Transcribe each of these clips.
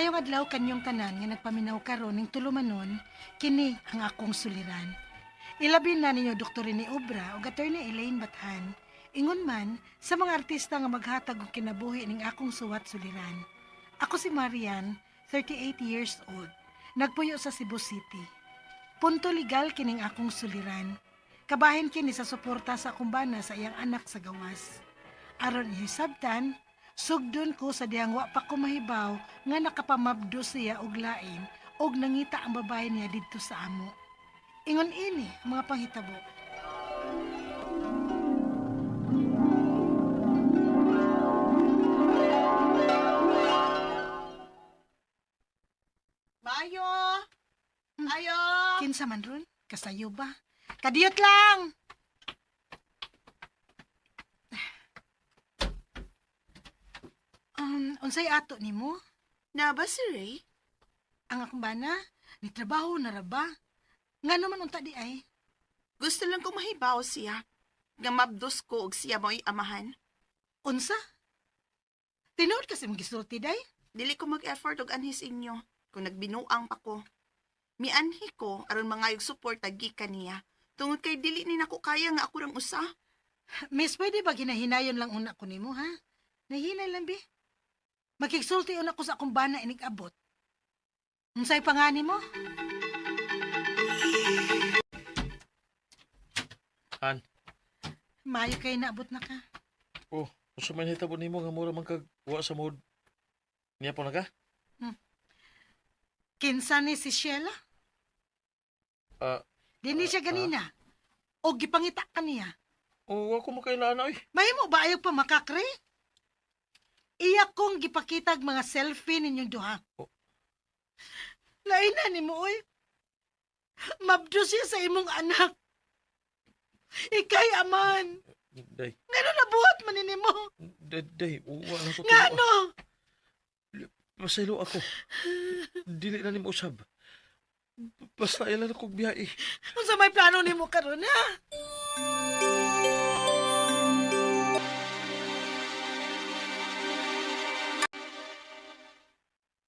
Maayong adlaw kanyong tanan nga nagpaminaw karon ning tulumanon, kini ang akong suliran. Ilabi na ninyo Dr. Rene Obra ug Attorney Elaine Bathan. Ingon man sa mga artista nga maghatag og kinabuhi ning akong suwat suliran. Ako si Marian, 38 years old. Nagpuyo sa Cebu City. Punto legal kining akong suliran. Kabahin kini sa suporta sa akong bana sa iyang anak sa gawas. Aron ihisabtan, sugdon ko sa dihang wa pa ko mahibaw nga nakapamabdo siya og lain og nangita ang babae niya didto sa amo. Ingon ini ang mga panghitabo. Mayo! Ayo! Kinsa man ron? Kasayo ba? Kadiyot lang! Unsay ato nimo? Na ba si Ray? Ang akong bana? Ni trabaho na ra ba? Nga naman unta di ay? Gusto lang kong mahibaw siya. Nga mabdos ko og siya mo'y amahan. Unsa? Tinuod kasi mong gisulti day? Dili ko mag-effort og anhis inyo kung nagbinuang pa ko. Mianhi ko aron mangayog suporta gikan niya. Tungod kay dili ni nako kaya nga ako rang usa. Miss, pwede ba ginahinayon lang una ko nimo, ha? Nahinay lang, bi. Makigsulti una ko sa akong bana inig abot. Unsay pa nga nimo? Han. Mayo kay naabot na ka. Oh, unsa man hitabo nimo nga mura man kag wa sa mood? Niya po na ka? Kinsa ni si Sheila? Ah, Dini siya ganina. O gipangita ka niya. oh, wa ko makailaan oy. Mahimo ba ayaw pa makakre? Iya kong gipakitag mga selfie ninyong duha. Oh. Lain na ni mo, oy. Mabdo siya sa imong anak. Ikay, aman. Day, Ngano nabuhat man ni mo? day, day, wa na ko. Ngano? Pasaylo ako. Dili na nimo usab. Basta ila na kog biyahe. Unsa may plano nimo karon ha?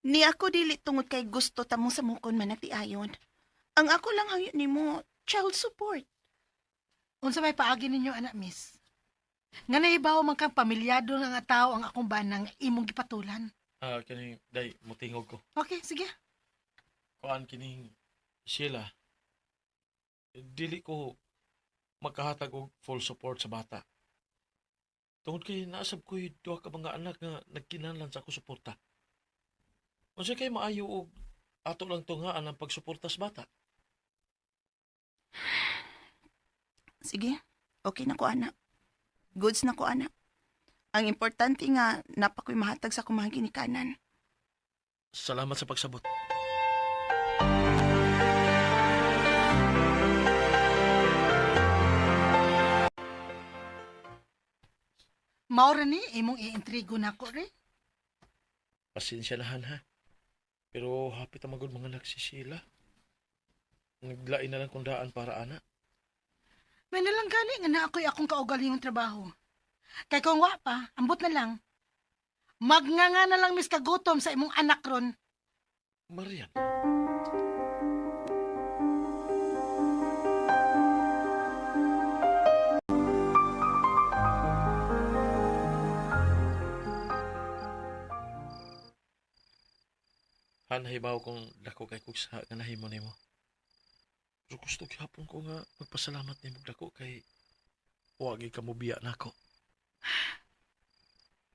Ni ako dili tungod kay gusto ta mo sa mukon man nagtiayon. Ang ako lang hangyo nimo child support. Unsa may paagi ninyo anak miss? Nga nahibaw man kang pamilyado nga nga tao ang akong banang imong gipatulan. Ah, kining day mutingog ko. Okay, sige. Kuan kining Sheila. Dili ko makahatag og full support sa bata. Tungod kay naasab ko'y duha ka mga anak nga nagkinahanglan sa ako suporta. Unsa kay maayo og ato lang tungaan ang pagsuporta sa bata? Sige, okay na ko ana. Goods na ko ana. Ang importante nga napakoy mahatag sa akong mga ginikanan. Salamat sa pagsabot. Mao ra ni imong iintrigo nako re. Pasensya na han ha. Pero hapit ang magod mga anak si Sheila. Naglain na lang kung daan para ana. May nalang gani nga na ako'y akong kaugalingong trabaho. Kay kung wa pa, ambot na lang. Magnganga na lang mis kagutom sa imong anak ron. Marian. Han, hahibaw kong dako kay kog sa nga nahimo nimo. Pero gusto gihapon ko nga magpasalamat nimo dako kay wa gyud ka mobiya nako.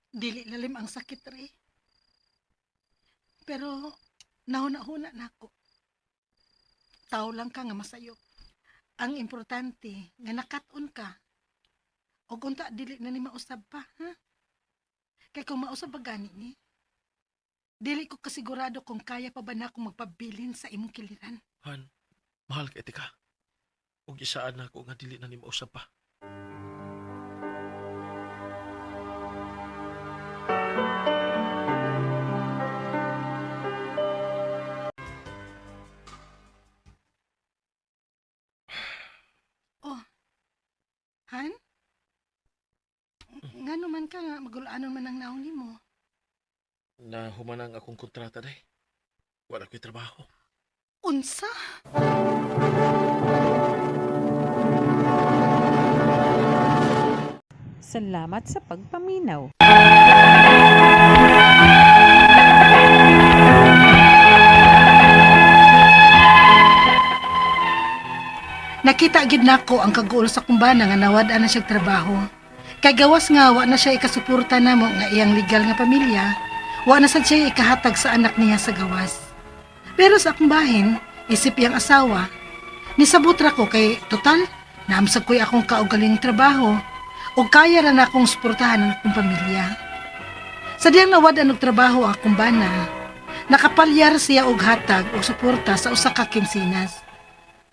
Dili lalim ang sakit re. Pero nahuna-huna nako. Tao lang ka nga masayop. Ang importante nga nakat-on ka. Og unta dili na ni mausab pa, ha? Kay kung mausab pa gani ni, dili ko kasigurado kung kaya pa ba na akong magpabilin sa imong kiliran. Han, mahal kay tika. Ug isaad nako nga dili na nimo usab pa. Oh. Han? Nga naman ka nga, magulanon man ang naong nimo. Nahuman ang akong kontrata, day. Wala ko'y trabaho. Unsa? Salamat sa pagpaminaw. Nakita gid nako ang kaguol sa kumbana nga nawad-an na siya trabaho. Kay gawas nga wa na siya ikasuporta namo nga iyang legal nga pamilya, wa na sad siya ikahatag sa anak niya sa gawas. Pero sa akong bahin, isip iyang asawa, nisabot ra ko kay total, naamsag ko'y akong kaugaling trabaho o kaya ra na akong suportahan ang akong pamilya. Sa diyang nawad-an og trabaho ang akong bana, nakapalyar siya og hatag o suporta sa usa ka kinsinas.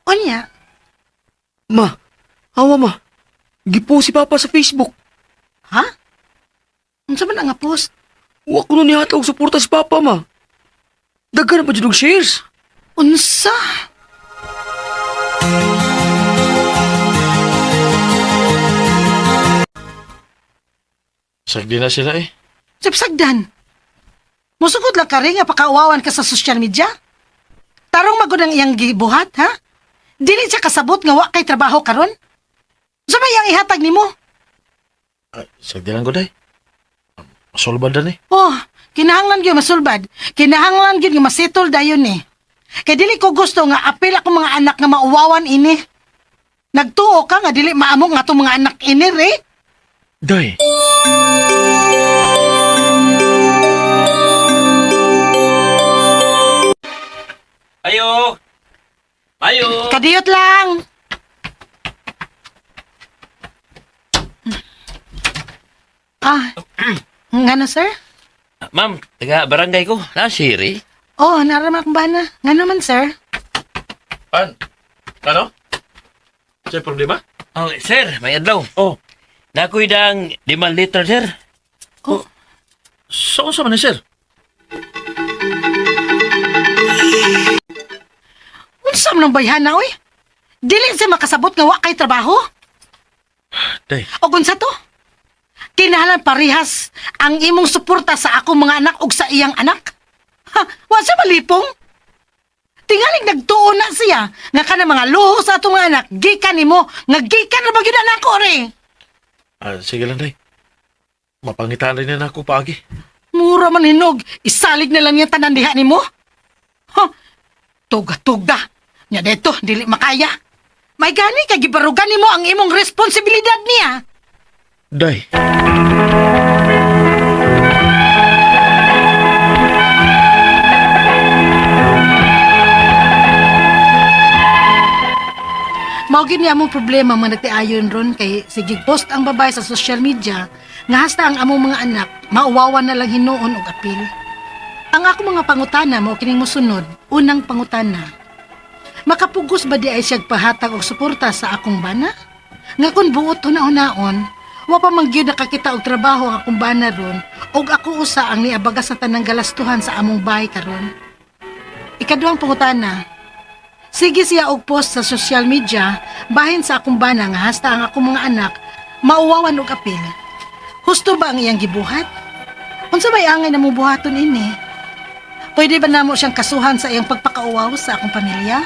Unya, Ma, awa ma. Gipost si Papa sa Facebook. Ha? Unsa man ang nga post? Wa ko nun nihatag og suporta si Papa, ma. Daghan na pa jud og shares. Unsa? Sagdi na sila eh. Sipsagdan. Musugod lang ka rin nga pakauwawan ka sa social media? Tarong magod ang iyang gibuhat, ha? Dili siya kasabot nga wa kay trabaho karon? Unsa may iyang ihatag nimo? Ah, sagdi lang ko, day. Masulbad na ni. Oh, kinahanglan gyud masulbad. Kinahanglan gyud nga masettle dayon ni. Kay dili ko gusto nga apil akong mga anak nga mauwawan ini. Nagtuo ka nga dili maamok nga atong mga anak ini re. Day. Ayo! Ayo! Kadiyot lang. Ah, ngano sir? Ma'am, taga barangay ko. Nasiri. Oh, naraman akong bana. Ngano man sir? An? Ano? Sa'y problema? Oh, sir, may adlaw. Oh, Nakoy dang 5 liter, sir. Oh, sa unsa man ni, sir? unsa man ang bayhana oy? Dili siya makasabot nga wa kay trabaho? Day, O unsa to? Kinahanglan parehas ang imong suporta sa akong mga anak ug sa iyang anak? Ha, wa siya malipong? Tingaling nagtuo na siya nga kana mga luho sa atong mga anak gikan nimo nga gikan ra ba gyud anak ko re. ah, sige lang, day. Mapangitaan rin na ako paagi. Mura man hinog, isalig na lang niya tanan diha nimo. Ha? Tuga-tuga. Nya dito, dili makaya. May gani kay gibarugan nimo ang imong responsibilidad niya. Day. Mao gyud ni among problema mga nagtiayon ron kay sige post ang babae sa social media nga hasta ang among mga anak mauwawan na lang hinuon og apil. Ang ako mga pangutana mao kining mosunod, unang pangutana. Makapugos ba di ay siyag pahatag og suporta sa akong bana? Nga kun buot huna-hunaon, wa pa man gyud nakakita og trabaho ang akong bana ron og ako usa ang niabaga sa tanang galastuhan sa among bahay karon. Ikaduhang pangutana, sige siya og post sa social media bahin sa akong bana nga hasta ang akong mga anak mauwawan og apil. Husto ba ang iyang gibuhat? Unsa may angay na buhaton ini? Pwede ba namo siyang kasuhan sa iyang pagpakauwaw sa akong pamilya?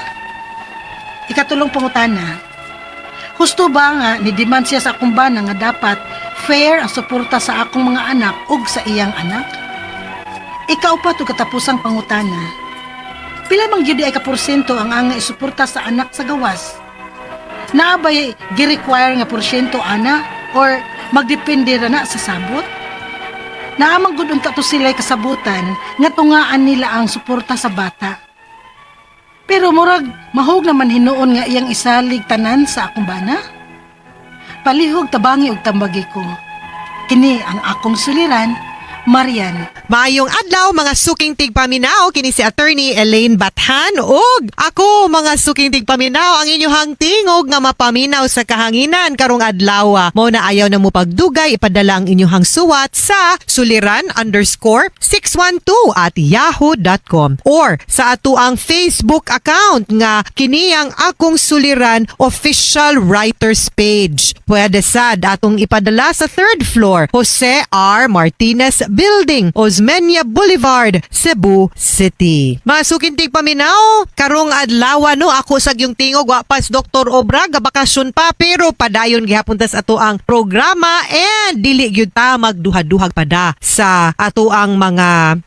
Ikatulong pangutana. Husto ba nga ni demand siya sa akong bana nga dapat fair ang suporta sa akong mga anak ug sa iyang anak? Ikaw pa to katapusang pangutana. Pila mang gyud ay ka porsyento ang anga isuporta sa anak sa gawas? Naa bay gi-require nga porsyento ana or magdepende ra na sa sabot? Naa man gud unta to sila'y kasabutan nga tungaan nila ang suporta sa bata. Pero murag mahog naman hinuon nga iyang isalig tanan sa akong bana. Palihog tabangi og tambagi ko. Kini ang akong suliran, Marian. Maayong adlaw mga suking tigpaminaw, kini si Attorney Elaine Bathan ug ako mga suking tigpaminaw ang inyuhang tingog nga mapaminaw sa kahanginan karong adlaw. Mao na ayaw na mo pagdugay, ipadala ang inyuhang suwat sa suliran_612@yahoo.com or sa atuang Facebook account nga kini ang akong suliran official writers page. Pwede sad atong ipadala sa third floor, Jose R. Martinez Building, Ozone Osmeña Boulevard, Cebu City. Mga suking tigpaminaw, karong adlaw, no, ako sa yung tingog, wa pas Dr. Obra, gabakasyon pa, pero padayon gihapon tas ato ang programa and dili gyud ta magduha-duhag pada sa ato ang mga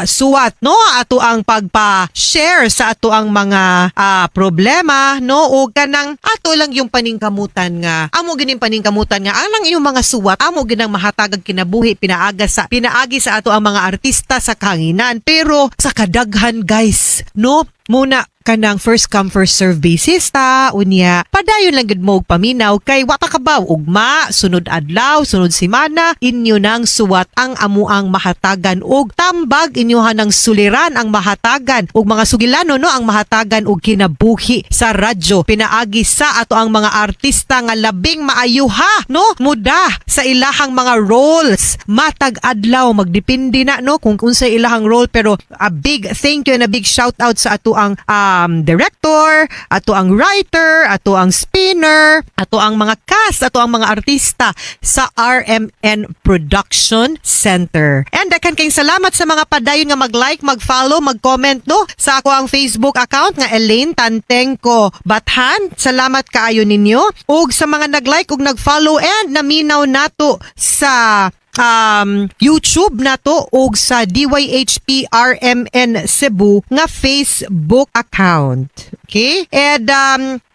suwat, no, ato ang pagpa-share sa ato ang mga problema, no, o kanang ato lang yung paningkamutan nga amo gining paningkamutan nga anang inyong mga suwat amo ginang mahatagag kinabuhi pinaaga sa pinaagi sa ato ang mga artista sa kahanginan. Pero sa kadaghan, guys, no, muna kanang first come first serve basis ta. Unya padayon lang gud mo og paminaw kay wa ta kabaw ugma, sunod adlaw, sunod semana, inyo nang suwat ang amuang mahatagan og tambag, inyohan ng suliran ang mahatagan og mga sugilano, no, ang mahatagan og kinabuhi sa radyo pinaagi sa ato ang mga artista nga labing maayuha, no, muda sa ilahang mga roles matag adlaw. Magdepende na, no, kung unsay ilahang role, pero a big thank you and a big shout out sa ato ang director, ato ang writer, ato ang spinner, ato ang mga cast, ato ang mga artista sa RMN Production Center. And daghan kayong salamat sa mga padayon nga mag-like, mag-follow, mag-comment, no, sa ako ang Facebook account nga Elaine Tantengco Bathan. Salamat kaayo ninyo. Ug sa mga nag-like ug nag-follow and naminaw nato sa YouTube nato ug sa DYHP RMN Cebu nga Facebook account. Okay? And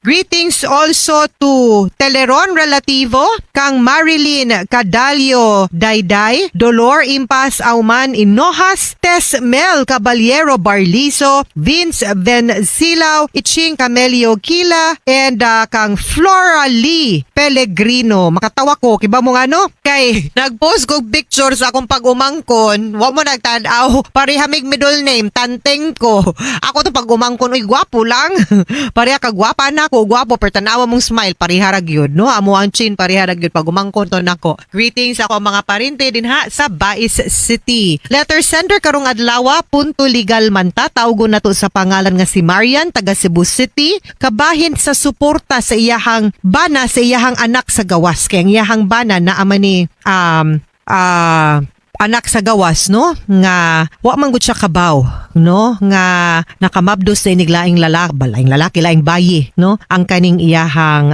greetings also to Teleron Relativo, kang Marilyn Cadalio Dayday, Dolor Impas Auman Inojas, Tess Mel Caballero Barliso, Vince Vencilao, Iching Camelio Kila, and kang Flora Lee Pellegrino. Makatawa ko, kiba mo nga, no? Kay nagpost ko picture sa akong pag-umangkon, wa mo nagtanaw, pareha mig middle name, Tanteng ko. Ako to pag-umangkon, uy, gwapo lang. Pareha kagwapa na ako, gwapo, pero tanawa mong smile, pareha ra gyud, no? Amo ang chin, pareha ra gyud pag umangkon to nako. Greetings ako mga parente din ha sa Bais City. Letter sender karong adlaw, punto legal man ta, tawgon nato sa pangalan nga si Marian, taga Cebu City, kabahin sa suporta sa iyahang bana sa iyahang anak sa gawas. Kay ang iyahang bana na ama ni anak sa gawas, no, nga wa man gud siya kabaw, no, nga nakamabdos sa iniglaing lalaki, laing lalaki, laing bayi, no, ang kaning iyahang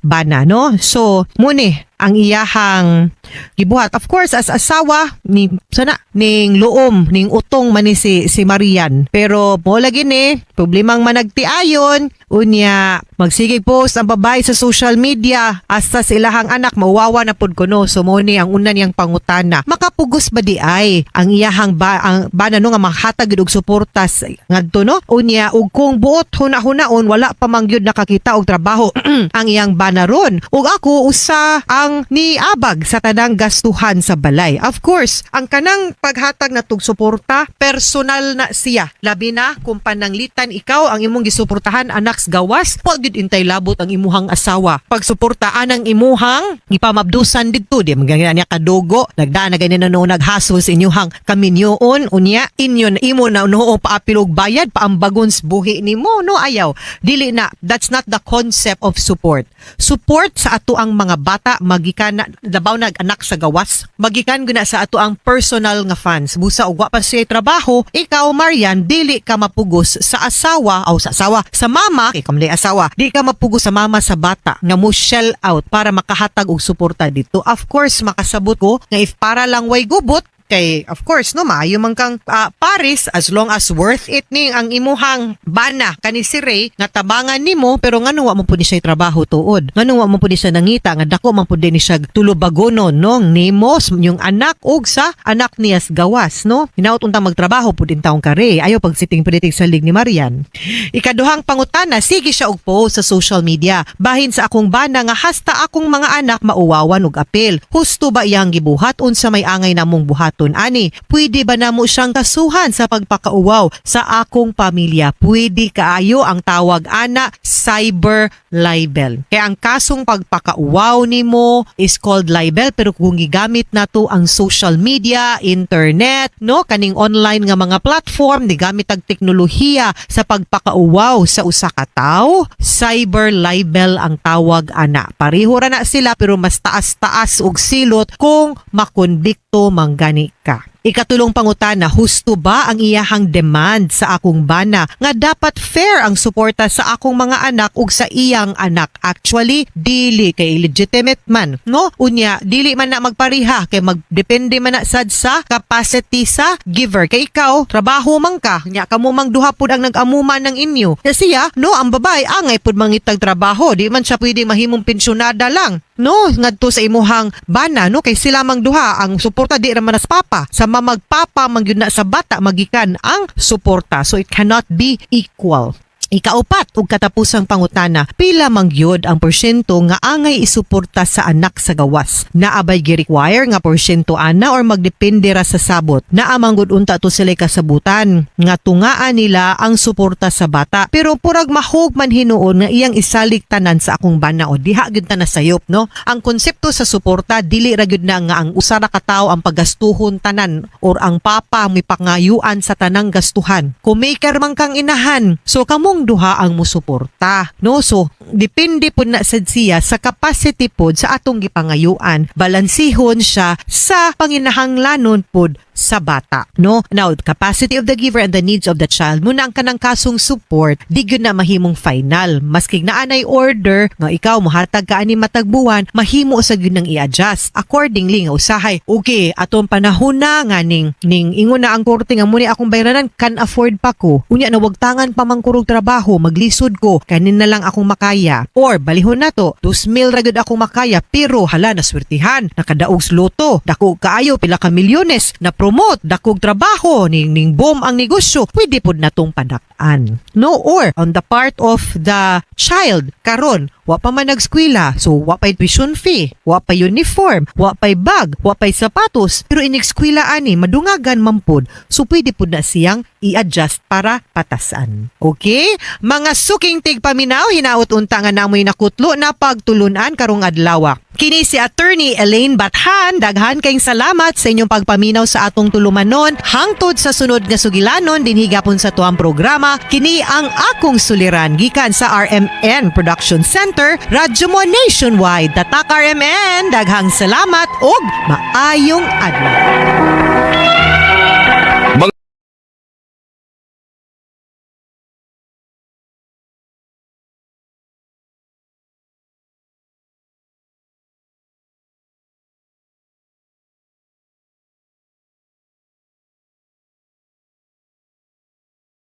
bana, no. So muni ang iyahang gibuhat. Of course, as asawa ni sana ning luom ning utong man ni si si Marian, pero mo lagi ni problemang managtiayon. Unya magsigig post ang babae sa social media hasta sa ilahang anak mauwawa na pud kuno. So mo ni ang una niyang pangutana: makapugos ba di ay ang iyahang ba, ang bana, no, nga mahatag gid og suporta ngadto, no? Unya ug kung buot huna-hunaon, wala pa man gyud nakakita og trabaho ang iyang bana ron ug ako usa ang niabag sa tanang gastuhan sa balay. Of course, ang kanang paghatag na tug suporta, personal na siya, labi na kung pananglitan ikaw ang imong gisuportahan anak sa gawas, wa gyud intay labot ang imuhang asawa pagsuportaan ang imuhang gipamabdusan didto. Di man gani niya kadugo, nagdaan na gani na no naghasol sa inyuhang kaminyoon. Unya inyo na imo na noo paapil og bayad, paambagon sa buhi nimo, no? Ayaw, dili na. That's not the concept of support. Support sa ato ang mga bata magikan na labaw nag anak sa gawas, magikan guna sa ato ang personal nga funds. Busa og wa pa siya trabaho, ikaw, Marian, dili ka mapugos sa asawa o sa asawa, sa mama, kay kamli asawa, di ka mapugos sa mama sa bata nga mo shell out para makahatag og suporta dito. Of course, makasabot ko nga if para lang way gubot, kay of course, no, maayo man kang Paris as long as worth it ni ang imuhang bana kani si Ray nga tabangan nimo. Pero ngano wa mo pud ni siya trabaho tuod? Ngano wa mo pud ni siya nangita nga dako man pud ni siya tulubagonon, no, nimo yung anak og sa anak niya sa gawas, no? Hinaut untang magtrabaho pud intawon ka, Ray. Ayo pagsiting politik sa lig ni Marian. Ikaduhang pangutana, sige siya og post sa social media bahin sa akong bana nga hasta akong mga anak mauwawan og apil. Husto ba iyang gibuhat? Unsa may angay namong buhaton ani? Pwede ba namo siyang kasuhan sa pagpakauwaw sa akong pamilya? Pwede kaayo. Ang tawag ana, cyber libel. Kaya ang kasong pagpakauwaw nimo is called libel, pero kung gigamit nato ang social media, internet, no, kaning online nga mga platform, gigamit ang teknolohiya sa pagpakauwaw sa usa ka tawo, cyber libel ang tawag ana. Pareho ra na sila, pero mas taas-taas og silot kung makonbikto manggani ka. Ikatulong pangutana, husto ba ang iyahang demand sa akong bana nga dapat fair ang suporta sa akong mga anak ug sa iyang anak? Actually, dili kay illegitimate man, no? Unya, dili man na magpariha kay magdepende man na sad sa capacity sa giver. Kay ikaw, trabaho man ka, nya kamo mang duha pud ang nag-amuman ng inyo. Ya siya, no, ang babae angay pud mangitag trabaho, di man siya pwede mahimong pensyonada lang. No, ngadto sa imuhang bana, no, kay sila mang duha ang suporta di ra man as papa. Sa mamagpapa man gyud na sa bata magikan ang suporta. So it cannot be equal. Ikaupat ug katapusang pangutana, pila man gyud ang porsyento nga angay isuporta sa anak sa gawas? Naa bay gi-require nga porsyento ana or magdepende ra sa sabot? Naa man gud unta to sila kasabutan nga tungaan nila ang suporta sa bata. Pero purag mahog man hinuon nga iyang isalig tanan sa akong bana o diha gyud ta nasayop, no? Ang konsepto sa suporta, dili ra gyud na nga ang usa ra ka tawo ang pagastuhon tanan or ang papa may pangayuan sa tanang gastuhan. Kung maker man kang inahan, so kamong duha ang musuporta, no? So depende pud na sad siya sa capacity pod sa atong gipangayuan. Balansihon siya sa panginahanglanon pod sa bata, no? Now, capacity of the giver and the needs of the child, muna ang kanang kasong support, di gyud na mahimong final. Maski naa nay order nga ikaw mohatag ka ani matag buwan, mahimo sa gyud nang i-adjust accordingly nga usahay. Okay, atong panahon na nga ning ingon na ang korte nga muni akong bayranan, can afford pa ko. Unya nawagtangan pa man kurog trabaho, maglisod ko, kanin na lang akong makaya. Or balihon na to, 2,000 ra gyud akong makaya, pero hala, naswertihan, nakadaog sa lotto, dako kaayo, pila ka milyones, na promote, dakog trabaho, ning boom ang negosyo, pwede pod natong padak-an. No, or on the part of the child, karon wa pa man nagskwela, so wa pay tuition fee, wa pa uniform, wa pay bag, wa pay sapatos, pero inig-eskwela ani, madungagan man pod, so pwede pod na siyang i-adjust para patasan. Okay? Mga suking tigpaminaw, hinaot unta nga namoy nakutlo na pagtulunan karong adlaw. Kini si Attorney Elaine Bathan, daghan kayong salamat sa inyong pagpaminaw sa atong tulumanon. Hangtod sa sunod nga sugilanon dinhi gapon sa tuang programa, kini ang Akong Suliran gikan sa RMN Production Center, Radyo Mo Nationwide. Tatak RMN, daghang salamat ug maayong adlaw.